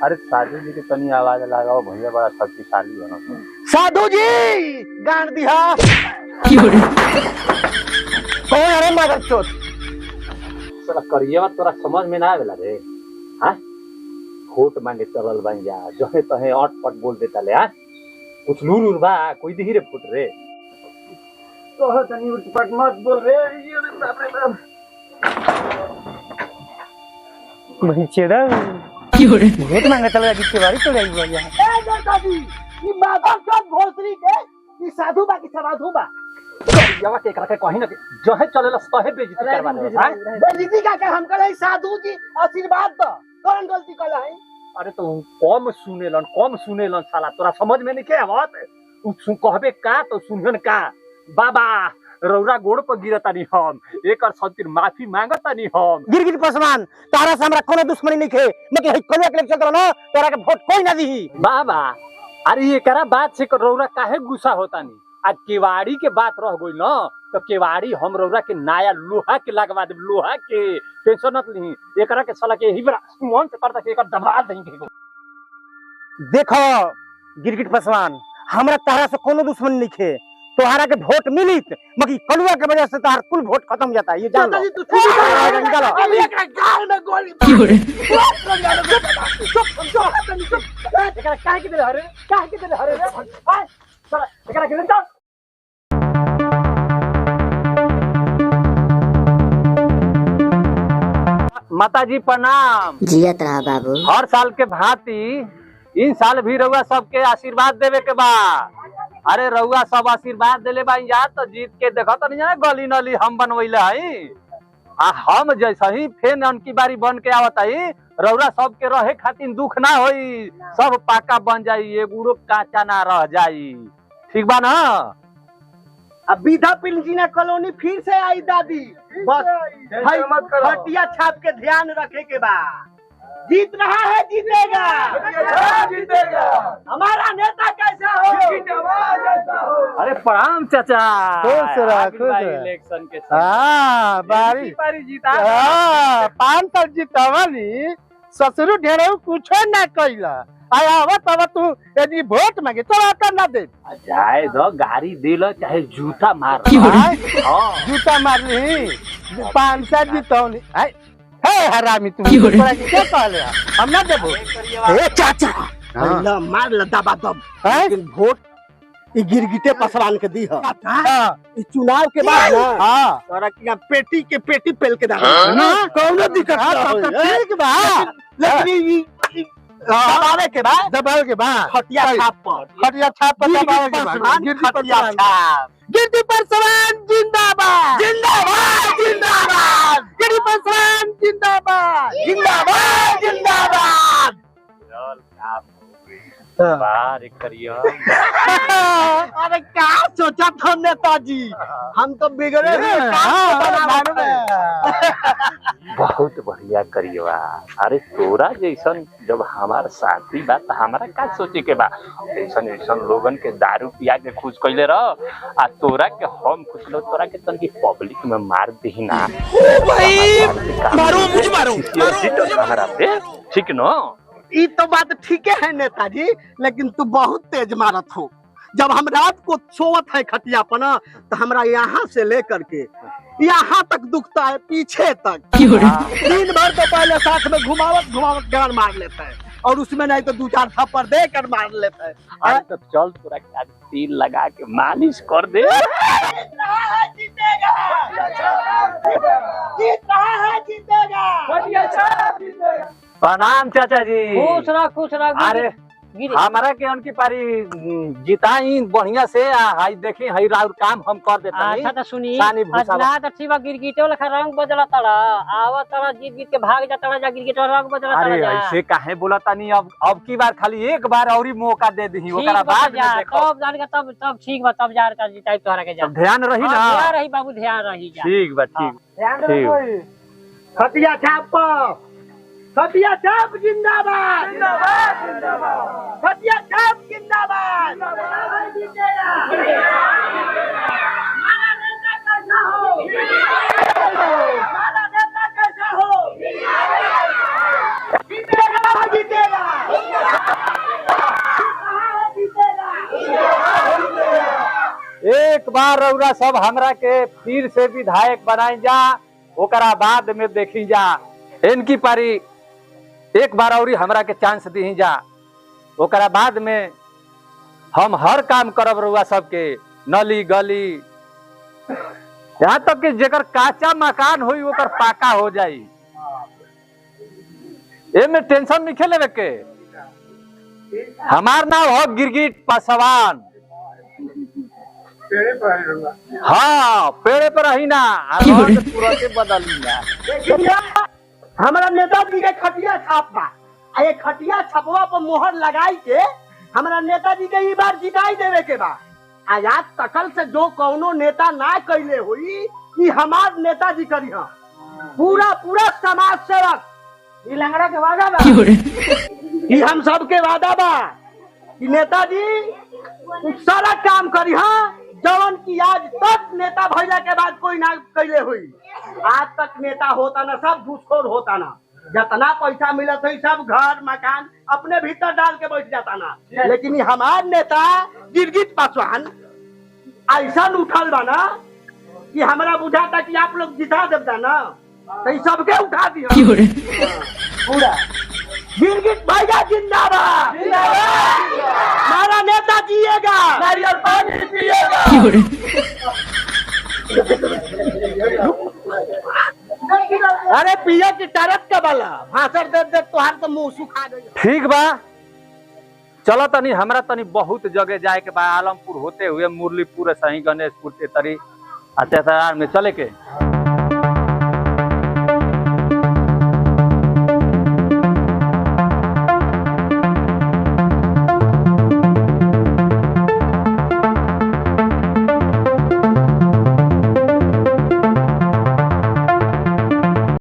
अरे साधु जी के तनी आवाज लगाओ भैया, बड़ा शक्तिशाली है ना। साधु जी गांड दिहा। कौन अरे मदर चोत? तोरा करिएवा तोरा समझ में ना आवेला रे। हां वोट मांगे चलल बन जा, जहे तहे अटपट बोल देता ले। हां कुछ लूर उर बा कोई दिही रे फुट रे। तो तनी उटपट मत बोल रे। अरे बाप रे बाप। बहनचोदा वोट मांगे चल जा केवाड़ी तो गई भैया। ए दादाजी ई माधव चोत भोसड़ी के ई साधु बा की समाधु बा? करिएवा के एकरा के कहीं ना जहे चलेला तहे बेइज्जती करवा दे। हां बेइज्जती का के हम कहे साधु जी आशीर्वाद द, कौन गलती कला है? अरे तो कम सुनेलन, कम सुनेलन साला, तोरा समझ में नहीं के आवत। उ कहबे का तो सुनहन का। बाबा रौरा गोड़ पर गिरतानी हम, एकर खातिर माफी मांगतानी हम। गिरगिट पासवान तारा से हमरा कोनो दुश्मनी नहीं खे, लेकिन है कलुआ के चलत ना तोरा के वोट कोई ना दीही। बाबा अरे एकरा बात से रौरा काहे गुस्सा होतानी? आ केवाड़ी के बात रह गई ना तो केवाड़ी हम रौरा के नया लोहा के लगवा देब, लोहा के टेंशन मत ली। एकरा के साला के यही बड़ा मन से करता के एकर दबा देंगे। देखो गिरगिट पासवान हमरा तारा से कोनो दुश्मनी नहीं खे, तोहरा के वोट मिलित बाकी कलुआ के वजह से तोहार कुल वोट खत्म जाता है, ये जान लो। निकालो। अभी एकरा गाल में गोली चुप चुप। एकरा काहे के देले हरे, काहे के देले हरे रे? हाय साला एकरा के चल। माताजी प्रणाम। जियत रहा बाबू। हर साल के भांति इन साल भी रउआ सबके आशीर्वाद देवे के बा। अरे रउआ सब आशीर्वाद देले बा यार तो जीत के देखत नहीं जाए गली नली हम बनवैले हई। आ हम जैसे ही फेन उनकी बारी बन के आवत हई, रउरा सबके रहे खातिर दुख ना होई, सब पाका बन जाई, एगो काचा ना रह जाई। ठीक बा ना? अब विधा पिलजीना कॉलोनी फिर से आई दादी, बस हटिया छाप के ध्यान रखे के बा। जीत रहा है जीतेगा, जीतेगा। हमारा नेता कैसा हो? अरे प्रणाम चाचा। खुश रह, खुश रह। इलेक्शन के हाँ बारी बारी जीता। हाँ 5 साल जीतवली ससुर ढेर कुछो ना कैला। आया आवत आवत तू यदि वोट मांगे तो आता ना दे। जाए दो गाड़ी दिलो चाहे जूता मार। हाँ जूता मार ली 5 साल जीतवली। हे हरामी तू तोरा के क्या कहले हम ना देबो। ए चाचा ला मार ला दबा दब, लेकिन वोट ई गिरगिटे पासवान के दी है। हां ई चुनाव के बाद ना हां तोरा के पेटी के पेटी पेल के दा ना कोनो दिक्कत ना तो होई। ठीक बा, लेकिन ई दबावे के बाद, दबावे के बाद खटिया छाप पर, खटिया छाप पर दबावे के बाद। खटिया छाप। गिरगिट पासवान जिंदाबाद, जिंदाबाद जिंदाबाद, गिरगिट पासवान जिंदाबाद, जिंदाबाद जिंदाबाद। चल काम बार करियो। अरे क्या सोचा था नेताजी, हम तो बिगड़े हुए काम को बनावत हैं। बहुत बढ़िया करियो। अरे तोरा जैसन जब हमार साथी बा तो हमारा का सोचे के बा? ऐसन ऐसन लोगन के दारू पिया के खुश कैले रह आ तोरा के हम खुश लो, तोरा के तनकी पब्लिक में मार दही ना। ओ भाई मारो मुझे, मारो हमारा पे ठीक न? ई तो बात ठीक है नेताजी, लेकिन तू बहुत तेज मारत हो। जब हम रात को सोवत है खटिया पर ना तो हमरा यहाँ से लेकर के यहाँ तक दुखता है, पीछे तक। दिन भर तो पहले साथ में घुमावत घुमावत गान मार लेता है, और उसमें नहीं तो 2-4 थप्पड़ दे कर मार लेता है। अरे तो चल तोरा के आज तेल लगा के मालिश कर दे। जीत रहा है जीतेगा, जीत रहा है जीतेगा। प्रणाम चाचा जी। खुश रह, खुश रह। अरे हमारा के उनकी पारी जीताई बढ़िया से। हाई देखी हई राउर काम हम कर देता। अच्छा तो सुनी ना तो ठीक बा, गिरगिटे वाला रंग बदला तड़ा आवा तड़ा जीत जीत के भाग जा तड़ा जा, गिरगिटे वाला रंग बदला तड़ा। अरे ऐसे काहे बोला तानी? अब की बार खाली एक बार औरी मौका दे दही, ओकरा बाद में देखो तब जान के तब तब ठीक बा, तब जार का जीताई तोहरा के जा। ध्यान रही ना? ध्यान रही बाबू, ध्यान रही जा। ठीक बा, ठीक ध्यान रही। खटिया छाप पर, खटिया छाप जिंदाबाद, जिंदाबाद जिंदाबाद, खटिया छाप जिंदाबाद, जिंदाबाद जीतेगा। हमारा नेता कैसा हो, हमारा नेता कैसा हो, जीतेगा जीतेगा। एक बार रउरा सब हमरा के फिर से विधायक बनाई जा, ओकरा बाद में देखी जा। इनकी पारी एक बार औरी हमरा के चांस दी जा, ओकरा बाद में हम हर काम करब रउआ सबके, नली गली, यहाँ तक कि जेकर काचा मकान होई ओकर पाका हो जाई। एमे टेंशन नहीं लेवे के। हमार नाम हो गिरगिट पासवान। हाँ, पेड़े पर रही ना, आ रंग तुरंते बदली ना। हमारा नेताजी के खटिया छाप बा, आ ये खटिया छपवा पर मोहर लगाई के हमारा नेताजी के ई बार जिताई देवे के बा। आजाद तकल से जो कौनो नेता ना कैले हुई ई हमार नेताजी करी। हाँ, पूरा पूरा समाज सेवक ई लंगड़ा के वादा बा। ई हम सबके वादा बा कि नेताजी उ सारा काम करी। हाँ, जवन की आज तक नेता भइला के बाद कोई ना कैले हुई। आज तक नेता होता ना, सब घूसखोर होता ना, जितना पैसा मिलत है सब घर मकान अपने भीतर डाल के बैठ जाता ना। लेकिन ये हमार नेता गिरगिट पासवान ऐसा उठल बा ना कि हमरा बुझाता कि आप लोग जिता देता ना, तो ये सबके उठा दिया पूरा। गिरगिट भैया जिंदाबाद, हमारा नेता जिएगा, नारियल पानी पिएगा। अरे पिया की तरफ के वाला भाषण दे दे तोहार तो मुंह सुखा गई। ठीक बा, चलो तनी, हमरा तनी बहुत जगह जाए के बा। आलमपुर होते हुए मुरलीपुर, सही गणेशपुर, तेतरी आ तेतरार में चले के।